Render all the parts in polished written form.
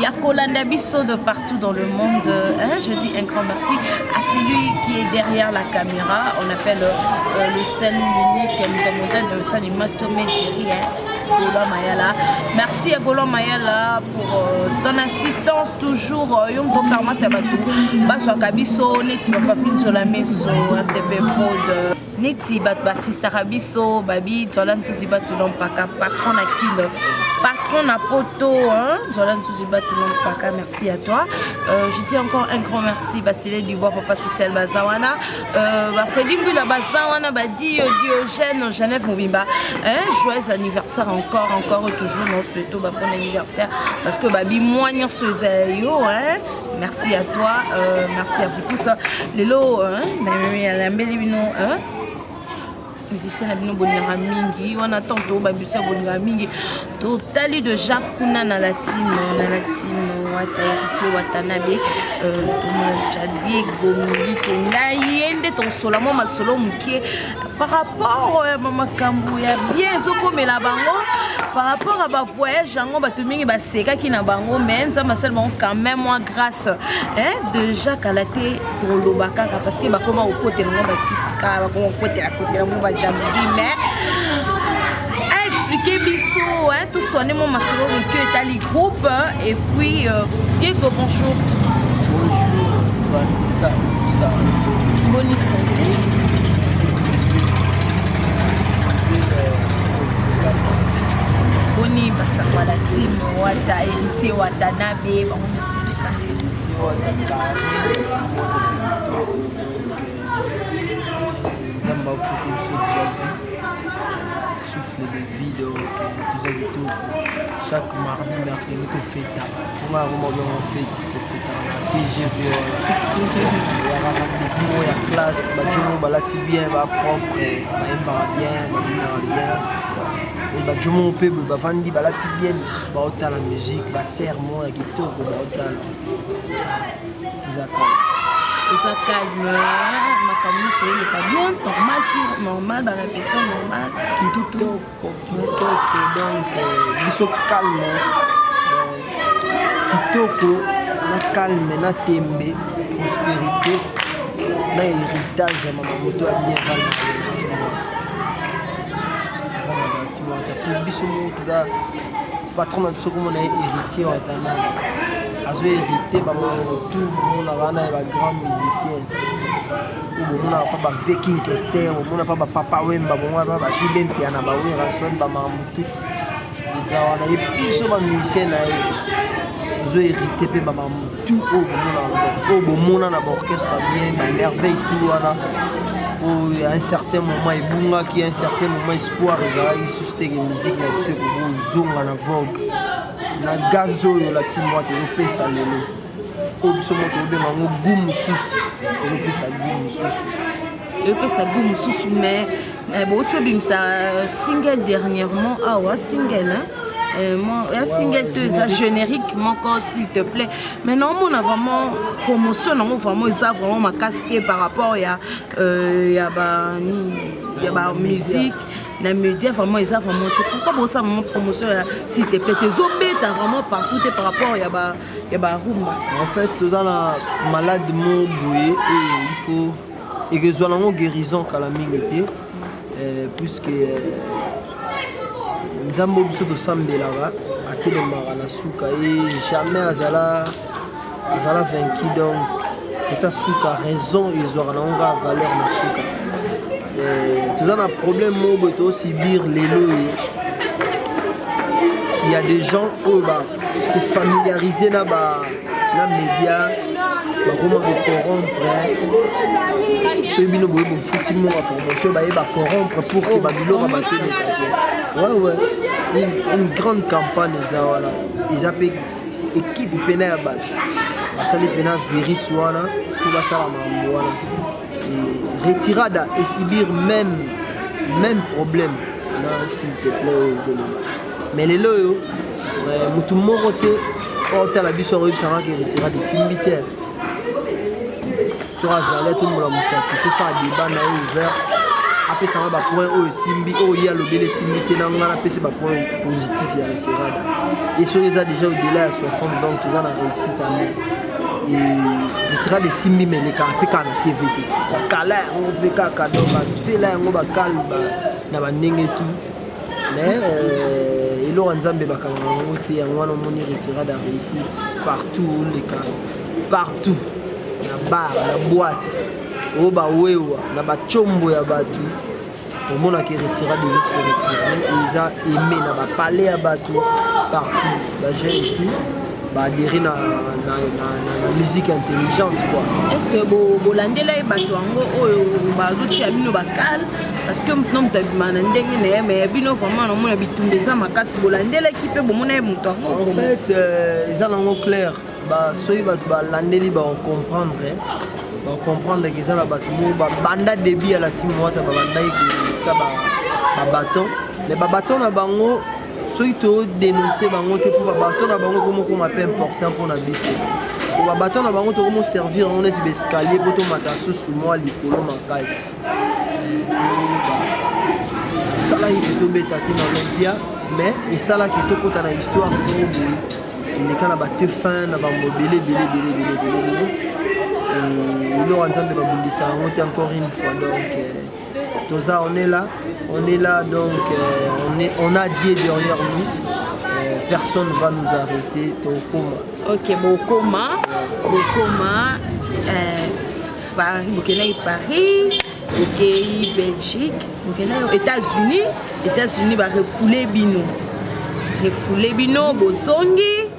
Ya kolanda biso de partout dans le monde, hein, je dis un grand merci à celui qui est derrière la caméra. On appelle le seul, l'unique Mutamodèle de Salima Tomé Jerry, hein, Golo Mayala. Merci à Golo Mayala pour ton assistance toujours. Yo moto permettre bato bazwaka biso neti bapapi nzola meso ATP Prod, neti bato basistaka biso babi nzola nzuzi bato mpaka patron na kino, patron na poto, hein? Nzola nzuzi bato mpaka, merci à toi. Je dis encore un grand merci Basile Dubois, papa social baza wana, bafredi Mbwila baza wana, badio Diogène Genève mobimba, hein? Joyeux anniversaire encore, encore et toujours. Nous souhaitons ba bon anniversaire parce que babi mwa nyonso eza yo, hein? Merci à toi, merci à vous tous. Lelo, hein, nayambeli bino, hein? Musicien na bino bolingaka mingi wana, ntango babiso ya bolingaka mingi, totali déjà kuna na la team, na la team Wata, Héritier Watanabe. Tomona déjà Diego Milito na ye nde tokosola mwa masolo moke par rapport ya bamakambo ya bien ezokomela bango, par rapport à bavoyage yango. Bato mingi basekaki na bango, mais Nzambe asali bango quand même mwa grâce, hein? Déjà kala te toloba kaka parce que bakoma kokotela ngo bakisika, bakoma kokotela kotela ngo bajalousie, mais aexpliquer biso, hein, toswane mwa masolo moke etali groupe. Et puis Diego, bonjour. Bonjour Vanessa Moussa. Boni santé? Boni basango ya la team Wata, Héritier Watanabe, bango nyonso? Héritier Wata carré, la team Wata mpe kitoko. Donc Nzambe akopesa biso déjà vie, souffle de vie, donc toza kitoko. Chaque mardi, mercredi tofetaka mponga yango mabenga feti, tofetaka na TGV wana yaka rendez-vous moko ya classe. Bajomo balati bien, bapropre, bayembaka bien, babinaka bien. Bajomo mpe boye bavandi, balati bien lisusu, baotala musique, basere moko ya kitoko baotala. Toza calme. Eza calme, makambo nyonso eleka bien, normal, pur normal, barépétition normal. Kitoko, kitoko. Donc biso calme, kitoko na calme na tembe, prospérité na héritage ya mama moto ya bien vandaka na ntima wata, vandaka na ntima wata. Po biso moko toza patron na biso, komona ye Héritier Watanabe, azo hérité bamango tout. Bomonaka wana ya bagrand musicien oyo, bomonaka mpa ba King Kester, bomona mpa bapapa Wemba, bomona mpa baJB Mpiana, baWerrason, bamakambo tout eza wana. Ye biso bamusicien na ye tozo hérité mpe bamakambo tout oyo bomona, oyo bomona na baorchestre bien, bamerveille tout wana oyo. À un certain moment ebungaki, à un certain moment espoir ezalaki susu teke musique na biso ekoki kozonga na vogue na gaz oyo la team Wata ezopesa lelo, oyo biso mo tokobenga yango goût mosusu, tozopesa goût mosusu. Ezopesa goût mosusu, mais bouti obimisa single dernièrement awa, single, hein? Ya single to eza générique moko, s'il te plaît, mais naomona vraiment promotion nango vraiment eza vraiment makasi te par rapport ya ba nini, ya bamusique na média. Vraiment eza vraiment te. Pourquoi bosala vraiment promotion ya s'il te plaît te, ezobeta vraiment partout te par rapport ya barumba? En fait, toza na malade mo boye oyo il faut ekezwa nango guérison kala mingi te, puisque Nzambe oyo biso tosambelaka atelemaka na suka ye, jamais azala vaincu. Donc kota suka, raison ezwaka nango kaka valeur na suka. Toza na problème moko boye tozosubir lelo oyo. Il y a des gens oyo ba se familiariser na ba na média, bakoma kocorrompre. Soki bino boye bofuti monga promotion, baye bacorrompre pour que babiloko bato eleka te. Ouais, une grande campagne eza wana, eza mpe équipe pena ya bato basali mpena virus wana mpo basala makambo wana. Retirada esubir même problème na s'il te plaît oyo ozoloba. Mais lelo oyo motu moko te otala biso akoyebisanga ke retirada esimbi te. Soki azali atombola mosapi, tosala débat na ye ouvert, apesanga bapoint oyo esimbi, oyo ye alobeli esimbi te, na ngai napesi bapoint positif ya retirada. Et soki eza déjà au-delà ya 60, donc toza na réussite ame. Retirade esimbi, me elekaka mpe kaka na TV te, bakala yango mpe kaka, donc batela yango bakale na bandenge tout. Mais eloko ya Nzambe bakangaka yango te. Yango wana omoni retirade ya réussite partout, oleka partout, na bar, na boîte, oyo bawewa na bacombo ya bato, omonaka retirade ezo se retrouve, eza aimé na bapalais ya bato partout, bajeune et tout baadhérer na musique intelligente, quoi. Est ce que bolandela ye bato yango oyo bazotia bino bakale? Parce que no moto abima na ndenge na ye, mais bino vraiment namona bitumba eza makasi. Bolandelaki mpe bomona ye moto yango? En fait, eza nango clair. Soki bato balandeli, bakocomprendre, bacomprendre ke eza na bato moko babanda début ya la team Wata, babandaki kotia babaton, mais babaton na bango, soki todénonce bango te, mpo babaton na bango ekomokoma mpe important mpona biso, po babaton na bango tokomoservir yango neti baescalier mpo tomata susu mwa likolo makasi. Esalaki ke tobeta te na Olympia, mais esalaki tokɔta na histoire moko boye, toleka na batefin na bango ebele ebele ebele ebele ebele ebele. Eloko ya Nzambe babundisa yango te, encore une fois. Donc toza, on est là, on est là. Donc on a Dieu derrière nous, personne va nous arrêter. Tokoma. Ok, bokoma, bokoma Paris, bokendaki Paris, bokei Belgique, bokendaki États-Unis. États-Unis barefoule bino, refoule bino, bozongi,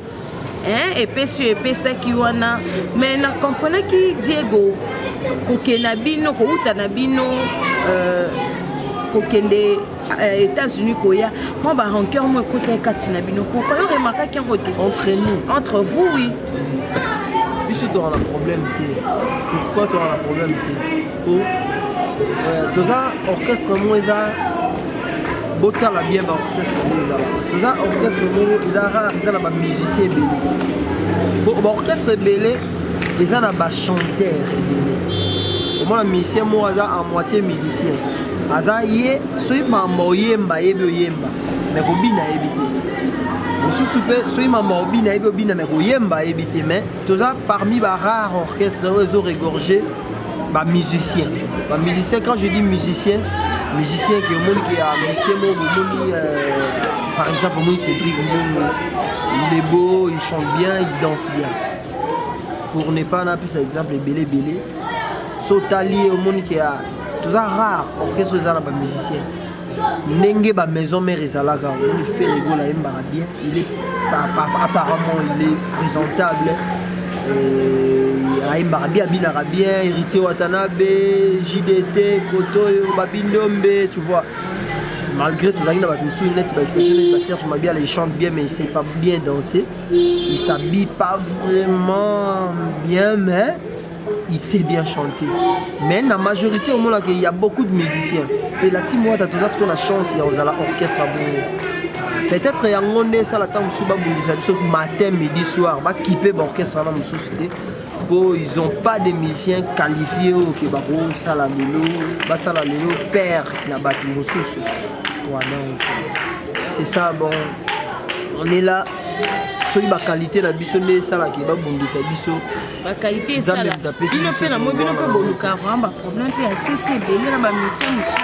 epesi oyo epesaki wana. Mais na comprenaki, Diego, kokende na bino, kouta na bino, kokende États-Unis, koya, mwa barancœur mo ekotaki kati na bino. Pourquoi? Yo remarkaki yango te? Entre nous? Entre vous, oui. Biso toza na problème te. Pourquoi toza na problème te? Po toza orchestre moko eza, botala bien baorchestre nde ezalaka, toza orchestre moko eza rare, eza na bamusicien ebele. Baorchestre ebele eza na bachanteur ebele. Omona musicien moko aza en moitié musicien, aza ye soki mambo oyemba ayebi oyemba, mais kobina ayebi te. Mosusu mpe soki mambo obina ayebi obina, mais koyemba ayebi te. Mais toza parmi barare orchestre oyo ezo regorger bamusicien. Bamusicien, quand je dis musicien, musicien ke omoni ke ya musicien moko, bomoni par exemple, omoni Cédric Mbongo, il est beau, il chante bien, il danse bien, pour ne pas napesa exemple ebele ebele. So otali ye, omoni ke ya toza rare orchestre oyo eza na bamusicien ndenge bamaison mère ezalaka. Omoni Ferre Gola ayembaka bien, il est apparemment, il est présentable, ayembaka bien, abinaka bien. Héritier Watanabe, JDT, kotoyo babindombe, tu vois, malgré tozalaki na bato mosusu neti baexception, neti baSerge Mabiala, il chante bien mais il sait pas bien danser, il s'habille pas vraiment bien, mais il sait bien chanter. Mais la majorité, omonaka il y a beaucoup de musiciens. Et la team Wata, toza sikoyo na chance ya kozala orchestre ya bongo. Peut-être yango nde esala ntango mosusu babundisa biso matin, midi, soir, bakipe baorchestre wana mosusu te, po ils ont pas de musiciens qualifiés oyo ke bakosala lelo, basala lelo père na bato mosusu. Ouais, donc c'est ça. Bon, on est là. Soki baqualité na biso nde esalaka babundisa biso. Baqualité esala bino mpe na moi, bino mpe boluka vraiment baproblème mpe ya sese ebele na bamusicien mosusu.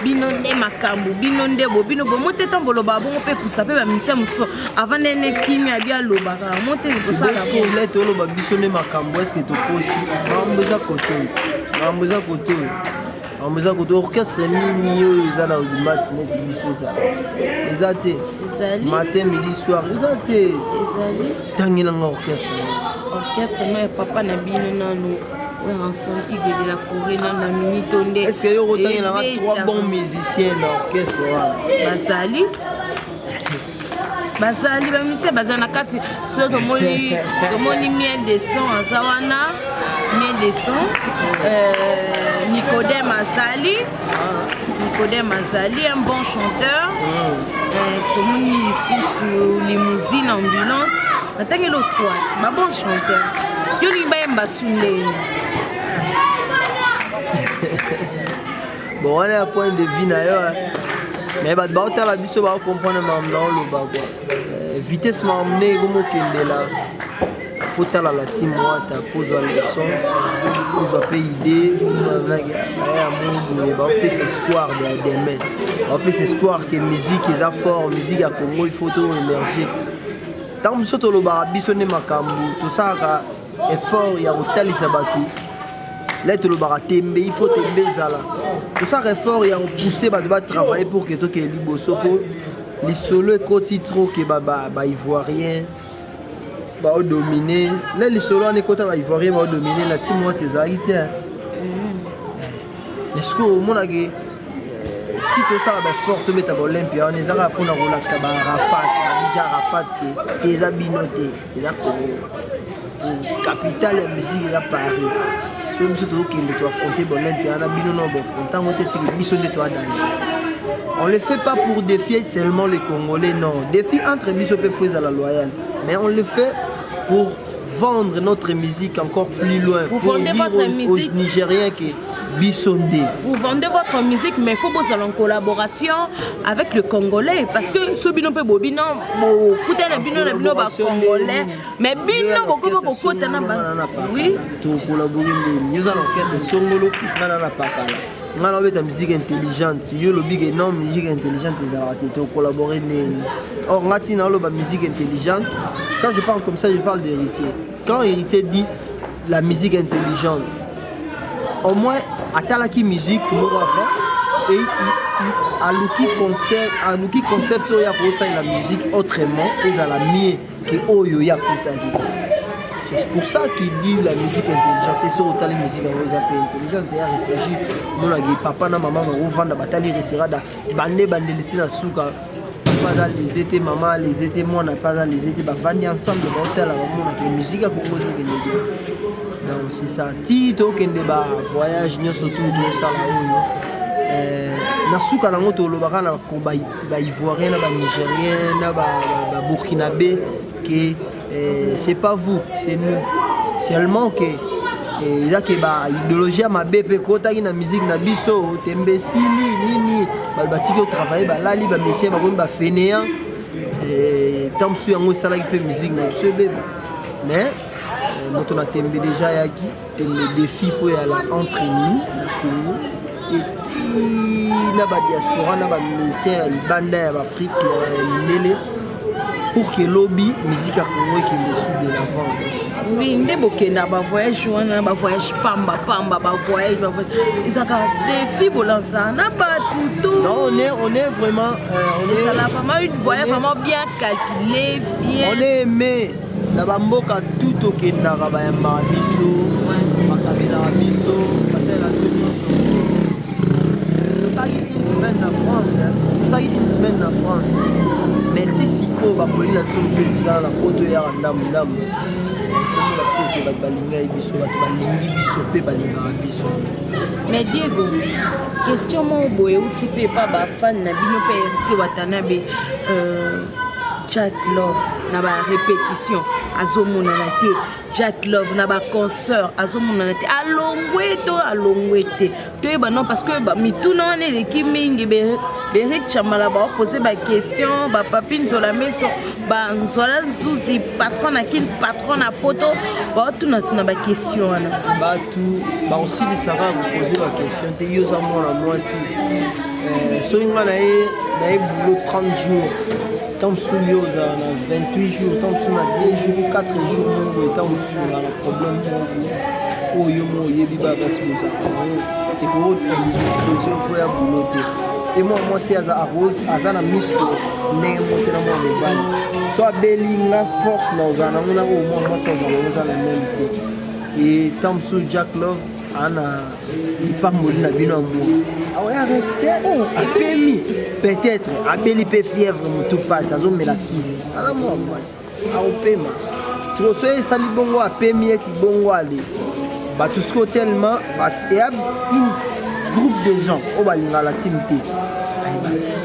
Bino nde makambo, bino nde bo bino bomo te. Ntango boloba bongo mpe pusa mpe bamusicien mosusu avant ndene kimi abi alobaka mo te kosala. Lete oloba biso nde makambo, est-ce tokosi? Makambo eza kote oyo, makambo eza kote oyo, makambo eza kote. Orchestre nini oyo eza na audimat neti biso? Eza, eza te. Matin, midi, soir, eza te. Ezali. Tangelanga orchestre. Orchestre no ya papa na bino nanu, Werrason, Aigle de la Forêt, nanu na minute nde. Est ce que yo kotangelanga trois bons musiciens na orchestre wana? Bazali, bazali bamusicien, baza na kati. So tomoni, tomoni Miel de Son aza wana, Miel de Son, Nicodème azali, Nicodème azali un bon chanteur. Tomoni lisusu Limousine, Ambulance, natangeli otroite, babon chanteur. Yo lingi bayemba su ndeni? Bon, wana ya point de vue na yo, mais bato baotala biso, baocomprendre makambo na oloba, quoi. Vitesse makambo ndenge ekomokendela, fotala la team Wata kozwa leçon, kozwa mpe idée baya mo boye baopesa espoir de demain, baopesa espoir ke musique eza fort, musique ya Congo il faut to émerger. Ntango biso tolobaka, biso nde makambo tosalaka effort ya kotalisa bato le tolobaka tembe, il faut tembe ezala, tosalaka effort ya kopousser bato batravailler pour ke tokende liboso, mpo lisolo ekoti trop ke baivoirien baodomine le lisolo wana ekota, baivoirien baodomine na ntima wata ezalaki te. Mais sikoyo omonake ti tosala baeffort, tobeta baolympia wana, eza kaka mpona kolakisa baarafat, badija Arafat, ke te, eza bino te, eza Congo, capitale ya musique eza Paris. So biso tozokende toaffronte baolympia wana, bino no boaffronte yango te, seke biso nde toa danger. On le fait pas pour défier seulement les Congolais, non, défi entre biso mpe fo ezala loyal, mais on le fait pour vendre notre musique encore plus loin. Vous pour vendez dire votre aux musique. Nigériens que biso nde. Vous vendez votre musique, mais il faut bosala en collaboration avec le Congolais, parce que so bino mpe bobino bokutana bino na bino bacongolais, mais bino bokomi kokota na ba, oui. Tokolabore ndeni? Yo oza na orchestre songolo, nga na pakala, nga na obeta musique intelligente, yo olobi ke non, musique intelligente ezalaka te. Tokolabore ndeni? Or nga ntina oloba musique intelligente, quand je parle comme ça, je parle d'Héritier. Quand Héritier dit la musique intelligente, au moins atalaki musique moko avant et aluki concept, aluki concept oyo ya kosalela musique autrement, ezala mieux ke oyo ya kutaki. C'est pour ça qu'il dit la musique intelligente. Et soki otali musique yango, eza mpe intelligence ya réfléchir. Monaki papa na mama bakovanda, batali Retirada, bande bandeli ntina suka, papa aza lese te, mama alese te, mwana mpe aza lese te, bavandi ensemble, baotala, bamonaka musique ya Kongo ezokende bien. Donc c'est ça, ti tokende bavoyage nyonso tu tosala oyo, na suka nango tolobaka na baivoirien, na banigérien, na baburkinabé ke c'est pas vous, c'est nous. Seulement ke eza ke baidéologie ya mabe mpe ekotaki na musique na biso, tembe esili nini, bato batiki otravaille, balali, bamusicien bakomi bafainéant. Ntango mosusu yango esalaki mpe musique na biso ebeba. Mais moto na tembe déjà ayaki, tembe défi fo eyala entre nous na Congo eti na badiaspora, na bamusicien ya libanda ya baafrike ya mindele, pour que lobi musique ya Congo ekende sous de l'avant. Oui, nde bokenda bavoyage wana, bavoyage pamba pamba, bavoyage ezalaka défi bolansa na bato to? Non, on est vraiment on est Ezala vraiment une voyage vraiment bien calculé, bien. On est aimé na bamboka tout tokendaka, bayambaka biso, bakabelaka biso, basalela biso nyonso. Tosalaki une semaine na France, tosalaki une semaine na France, mais ti sikoyo bakoli na biso mosusu etikala na poto, eyaka ndambu ndambu. Ifomona sikoyo ke bato balingai biso, bato balingi biso mpe balingaka biso. Mais Diego, question moko boye euti mpe epa bafan na bino mpe Héritier Watanabe, Jack Love na barépétition azomonana te, Jack Love na baconcert azomonana te, alongwe to alongwe te? Toyeba non, parce que mituna wana eleki mingi. Berik Chamala baopose baquestion, bapapi Nzola Meso, banzola Nzuzi, patron na Kini, patron na Poto, baotunatuna baquestion wana. Bato bakosilisaka kopose baquestion te. Yo oza mwana mwasi, soki nga na ye na ye boulot 30 jours, ntango mosusu yo ozala na 28 jours, ntango mosusu na 2 jours, 4 jours moko boye, ntango mosusu ozala na problème moko oyo yo mo oyebi, bapasi bozala yango, ekoki indisposition mpo ya boulot te. E mwana mwasi aza aza na muscle ndenge moko te na mwana mobali. So abeli, nga force na ozala nango na oyo mwana mwasi azala nango eza na même te. E ntango mosusu Jack Love ana lipamboli na bino ya mwa aoya répété, apemi, peut-être abeli mpe fièvre, motu pasi, azomela kisi, aza mwana mwasi, akopema. Sikoyo so esali bongo, apemi eti bongo, ale bato sikoyo tellement eya une groupe de gens oyo balingaka la team te,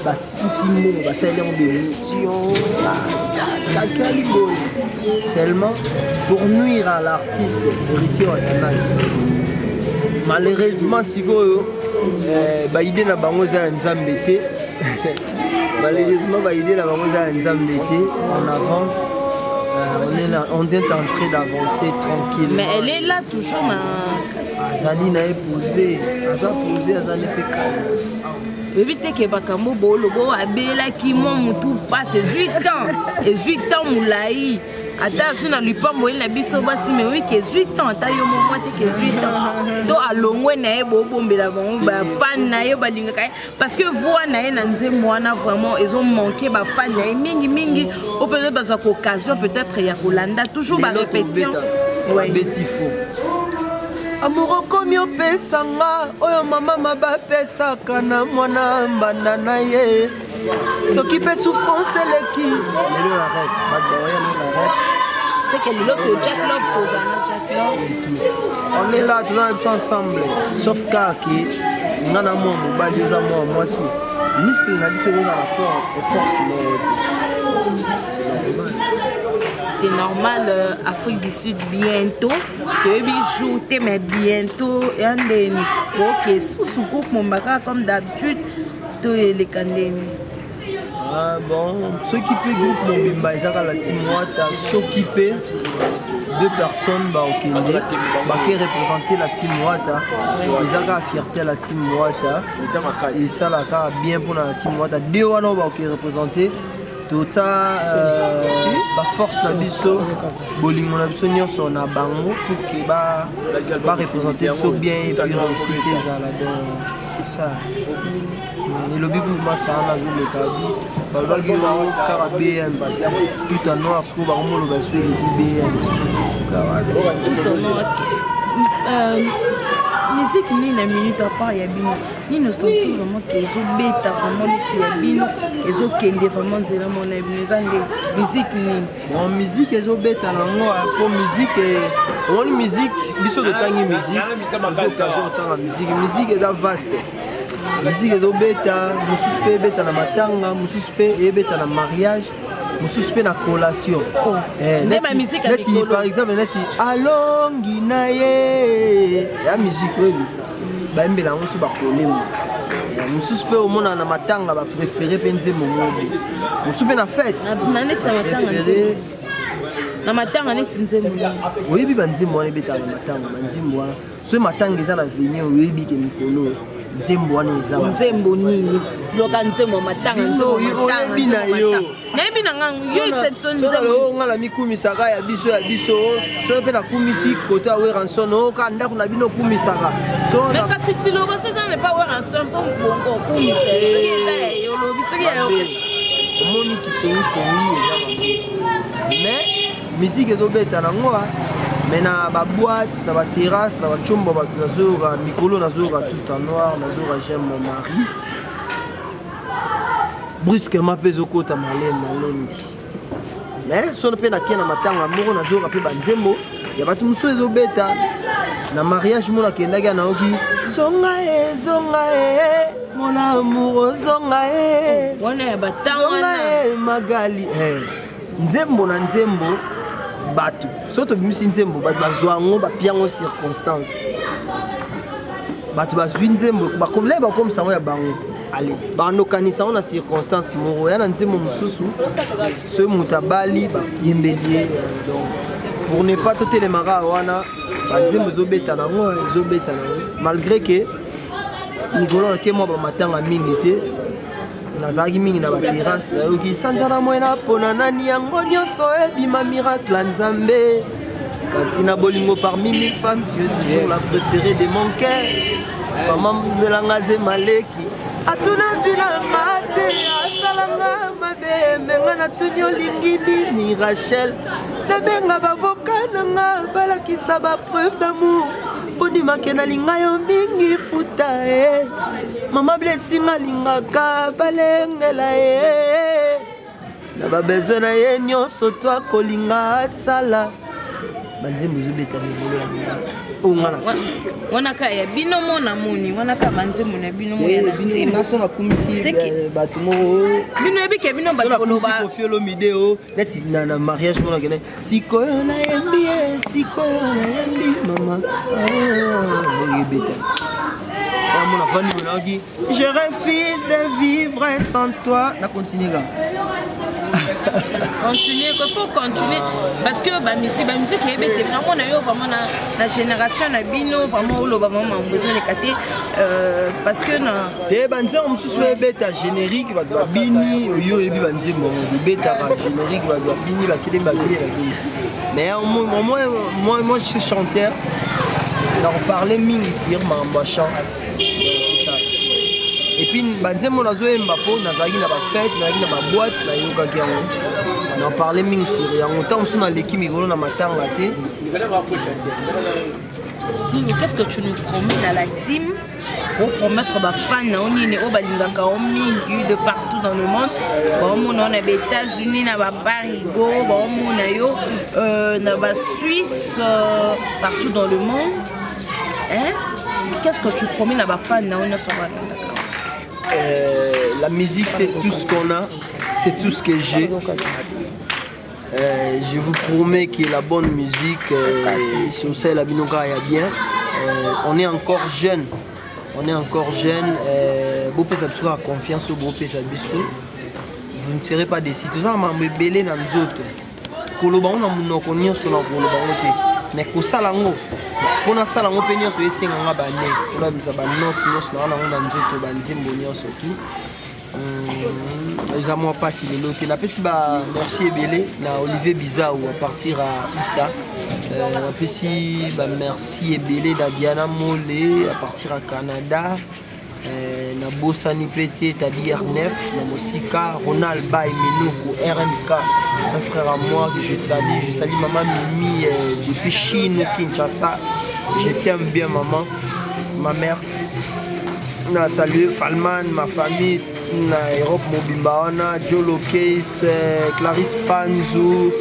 bafuti mbongo, basaleli yango bémission, kakali boye, seulement pour nuire à l'artiste Héritier Watanabe. Malheureusement sikoyo baide na bango eza ya Nzambe te. Malheureusement, baidée na bango eza ya Nzambe te. On avance. On est là, on est en train d'avancer tranquillement. Mais elle est là toujours na. Azali na ye posé, aza posé, azali mpe calme. Oyebi te ke makambo bolobo abelaki mwa motu mpasi, ezwi temps, ezwi temps molai, ata azwi na lipambo ye na biso basi, mais oui, ke ezwi temps, ata yo momwa te ke ezwi temps to alongwe na ye, bobombela bango bafan na ye balingaka ye, parce que voix na ye na nzembo wana vraiment ezomanke bafan na ye mingimingi, oyo peut-être bazwaka occasion peut-être ya kolanda toujours barépétition. Babeti faux amour okomi opesanga oyo mama mabapesaka na mwana mbanda na ye, soki mpe souffrance eleki lelo na rêve, bato baoya na rêve. C'est que lelo to Jack Love, tozala na Jack Love. Et tout, on est là, toza na biso ensemble, sauf kaka ke nga na mwa mobali, oza mwa mwasi, muscle na biso ekozala fort, force moko te, c'est normal. C'est normal. Afrique du Sud bientôt, toyebi jour te, mais bientôt ya ndeni oke susu groupe mombaka comme d'habitude, to eleka ndeni? Ah, bon, soki mpe groupe mobimba ezaka la team Wata, soki mpe deux personnes baokende bake représenter la team Wata, eza kaka fierté ya la team Wata, esalaka bien mpona la team Wata. De wana oyo baoke représenter, totia baforce na biso, bolingo na biso nyonso na bango pour ke bareprésente biso bien et puis réussite ezala. Donc c'est ça, elobi kumasa wana azoleka bi balobaki yo kaka BM tout en noir, sikoyo bakomoloba so eleki BM suka. Tout en noir. Musique nini na minute à part ya bino, nini osentir vraiment ke ezobeta vraiment neti ya bino, ezokende vraiment nzela mona ya bino, eza nde musique nini? Bon, musique ezobeta nango po musique, omoni musique, biso totangi musique, tozwi occasion kotanga musique. Musique eza vaste. Musique ezobeta, mosusu mpe ebeta na matanga, mosusu mpe eyebeta na mariage, mosusu mpe na collation. Neti par exemple neti alongi na ye ya musique oyebi bayembela yango so bakolemo, mosusu mpe omona na matanga bapréféré mpe nzembo mobi, mosusu mpe na fête. Préféré na matanga neti nzembo? Oyebi banzembo wana ebetaka na matanga, banzembo wana soki matanga eza na veni, oyebi ke mikolo nzembo wana eza. Nzembo nini? Loka nzembo matanga, nzembo. Oyebi na yo. Nayebi na ngango, yo yebisa biso nzembo. Nga na mikumisaka ya biso, ya biso, soki mpe nakumisi kote ya Werrason, oka ndako na bino okumisaka. Mais kasi tiloba soki eza pa Werrason mpo bongo okumisa, soki eza ya yo, olobi soki ya yo. Omoni kisongisongi eza mabe, mais musique ezobeta nango, mais na baboîte, na baterrasse, na bacombo, bato nazoyoka mikolo, nazoyoka Tout en noir, nazoyoka J'aime mon mari, brusquement mpe ezokota malemi malemi. Mais sono mpe nakei na matanga moko, nazoyoka mpe banzembo ya bato mosusu ezobeta. Na mariage moko nakendaki, nayoki "Zonga e, zonga e, mon amour, zonga e". Wana ya batanga. "Zonga e, Magali". Nzembo na nzembo, bato so tobimisi nzembo, bato bazwa yango, bapia yango circonstance, bato bazwi nzembo, le bakomisa yango ya bango, ale bandokanisa yango na circonstance moko ya na nzembo mosusu. Soki moto abali, bayembeli ye. Donc pour ne pas totelemaka wana, banzembo ezobeta nango, ezobeta nango, malgré ke mikolo nake mwa bamatanga mingi te, nazalaki mingi na baterrasse, nayoki "Sanza na moi napona nani", yango nyonso ebima miracle ya Nzambe. Kasi na bolingo, parmi mille femmes, tu es toujours la préférée de mon cœur. Mama nzelanga zemaleki atuna vilanga te, asalanga mabe, menga natuni olingi nini Rachel, nabenga bavoka nanga balakisa bapreuve d'amour, mpondimake nalinga yo mingi. Futa e mama Blessing, alingaka balengela ye na babesoin na ye nyonso, to akolinga asala. Banzembo ezobeta mikolo ya oyo nga na Wana ka ya bino mo namoni wana ka banzembo na bino mo ya na nzembo. Naso nakumisi bato moko. Bino yebi ke bino bato koloba. Kofi Olomide o neti na mariage moko nakende, sikoyo nayembi ye, sikoyo nayembi mama, ebeta. Ntango navandi boye, nayoki "Je refuse de vivre sans toi", na continue kaka. Continuer quoi, faut continuer, parce que bamusique eyebi ete vraiment na yo, vraiment na génération na bino, vraiment oloba vraiment mambo ezoleka te, parce que na Te, banzembo mosusu oyo ebeta générique, bato babini. Oyo oyebi banzembo yango ebetaka générique, bato babini, batelemi, babini, babini. Mais au moins moi je suis chanteur, nakoparle mingi sur makambo ya chant. C'est ça. Et puis banzembo nazoyemba mpo nazalaki na bafête, nazalaki na baboîte, nayokaki yango, naparle mingi sur yango. Ntango mosusu naleki mikolo na matanga te. Nini, qu'est-ce que tu nous promets na la team, opromettre bafan na yo nini, oyo balingaka yo mingi de partout dans le monde, baomona yo na baÉtats-Unis, na baparigo, baomona yo na baSuisse, partout dans le monde, hein? Qu'est-ce que tu promets na bafan na yo nyonso balandaka? La musique, c'est tout ce qu'on a, c'est tout ce que j'ai. Je vous promets que la bonne musique, sur ça, la binoka ya bien. On est encore jeune. On est encore jeune. Bopesa biso kaka confiance oyo bopesa biso. Vous ne serez pas déçus. Toza na makambo ebele na nzoto. Koloba ngo na monoko nyonso, na koloba ngo te. Mais kosala yango, mpo nasala yango mpe nyonso, esenganga bane mpona bimisa banote nyonso naa nango na nzoto, banzembo nyonso tout. Eza mwa mpasi lelo te. Napesi ba merci ebele na Olivier Bizau à partir ya Isa. Napesi bamerci ebele na Diana Mole à partir ya Canada. Nabosani mpe te Tadi R9 na mosika, Ronald Bay Menoko RMK, un frère à moi que je salue. Je salue maman Mimi depuis Chine, Kinshasa. Je t'aime bien, maman, ma mère. Na salue Falman, ma famille na Europe mobimba wana, Jolo Case, Clarisse Panzu,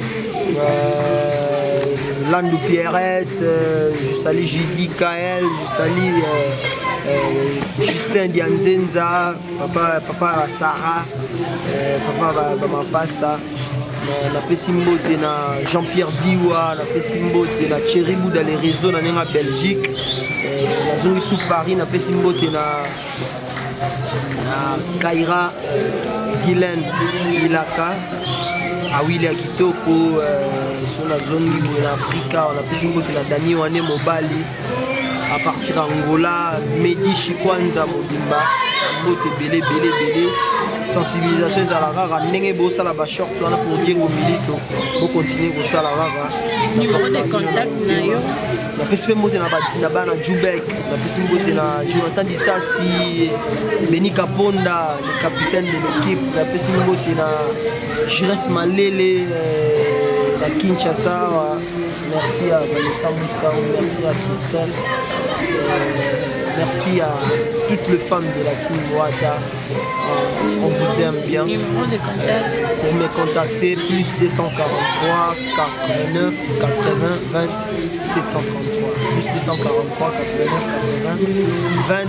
Landou Pierrette. Je salue Jidi Kael, je salue Justin Dianzenza, papa, papa Sarah, papa Bamapasa. Napesi mbote na Jean-Pierre Diwa, napesi mbote na Thierry Bouda, les réseaux na ndenge ya Belgique. Nazongi su Paris, napesi mbote na Kaira Gilen Ilaka Awili ya kitoko. So nazongi boye na Afrika, napesi mbote na Dani Wane Mobali à partir Angola, Medi Chikwanza mobimba, mbote ebele ebele ebele. Sensibilisation ezala kaka ndenge bosala bashort wana pour Diego Milito, bocontinue kosala kaka. Numéro de contact na yo? Napesi mpe mbote na bana Jubek, napesi mbote na Jonathan Disasi, Beni Kaponda, le capitaine de l'équipe. Napesi mbote na Gires Malele na Kinshasa. Merci à Vanessa Moussa, merci à Christelle, merci à toutes les femmes de la team Wata. On vous aime bien. Numéro de contact? Pour me contacter, plus 243 89 80 20 733. Plus 243 89 80 20.